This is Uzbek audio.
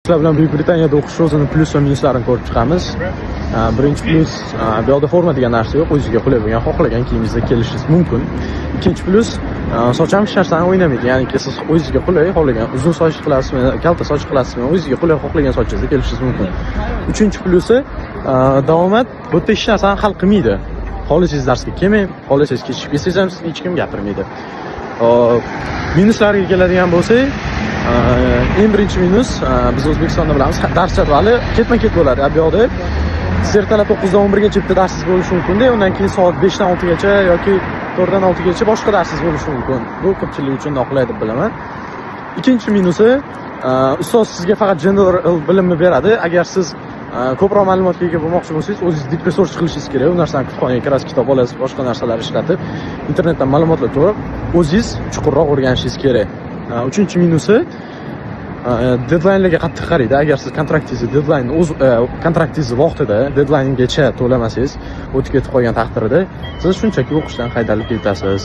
Sizlar bilan Buyuk Britaniyada o'qish o'zini plyus va minuslarini ko'rib chiqamiz. Birinchi plyus, bu yoqda forma degan narsa yo'q, o'zingizga qulay bo'lgan, xohlagan kiyimingizda kelishingiz mumkin. Ikkinchi plyus, soch ham hech narsani o'ynamaydi, ya'ni siz o'zingizga qulay xohlagan uzun soch qilasizmi, kalta soch qilasizmi, o'zingizga qulay xohlagan sochingizda kelishingiz mumkin. Uchinchi plyusi, davomat bu yerda hech narsani hal qilmaydi. Xohlasangiz darsga kelmang, xohlasangiz kechikib kelsangiz ham sizni hech kim gapirmaydi. Hop, minuslarga keladigan bo'lsak, eng birinchi minus, biz O'zbekistonda bilamiz, dars jadvali ketma-ket bo'ladi. Bu yoqda siz ertalab 9 dan 11 gacha bitta darsingiz bo'lishi mumkin-da, undan keyin soat 5 dan 6 gacha yoki 4 dan 6 gacha boshqa darsingiz bo'lishi mumkin. Bu ko'pchilik uchun noqulay deb bilaman. Ikkinchi minusi, ustoz sizga faqat general bilimni beradi. Agar siz ko'proq ma'lumotga ega bo'lmoqchi bo'lsangiz, o'zingiz deep research qilishingiz kerak. U narsani kutubxonaga kirasiz, kitob olasiz, boshqa narsalar ishlatib, internetdan ma'lumotlar to'lab, o'zingiz chuqurroq o'rganishingiz kerak. Uchinchi minusi, deadlinelarga qattiq qaraydi. Agar siz kontraktingizni deadline o'z kontraktingizni vaqtida deadlinegacha to'lamasangiz, o'tib ketib qolgan taqdirda siz shunchaki o'qishdan haydalib ketasiz.